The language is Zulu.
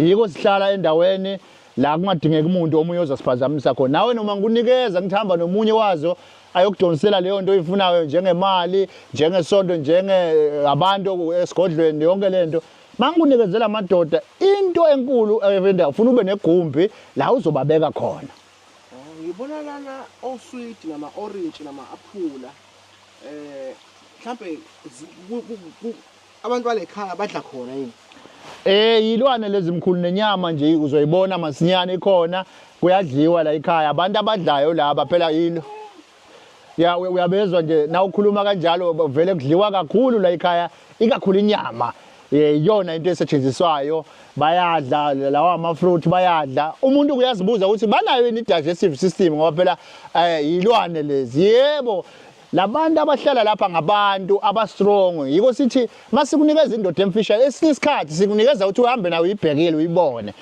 Yiko sihlala endaweni la kungadingeki umuntu omunye ozosiphazamisa khona. Nawe noma ngikunikeza ngithamba nomunye wazo ayokudonsela leyo nto oyifunayo, njengemali, njengesonto, njenge abantu esigodlweni, yonke lento. Mangikunikezela amadoda, into enkulu evendawo ufuna ube negumbi la uzobabeka khona. Oh, ngibona lana oswidi nama-orange nama-aphula. Mhlambe abantu bale khaya badla khona yini? Yilwane lezi, mkhulu, nenyama nje uzoyibona masinyane ikhona, kuyadliwa la ekhaya. Abantu abadlayo laba phela yilo. Ya, uyabezwa nje na ukhuluma kanjalo, vele kudliwa kakhulu la ekhaya, ikakhulu inyama. Iyona into esetshenziswayo, bayadla lawa ama fruit, bayadla. Umuntu uyazibuza ukuthi banayo yini digestive system, ngoba phela yilwane lezi. Yebo, labantu abahlala lapha ngabantu aba-strong. Yiko sithi masikunikeza indoda emfisha, esinye isikhathi sikunikeza ukuthi uhambe nayo, uyibhekile, uyibone.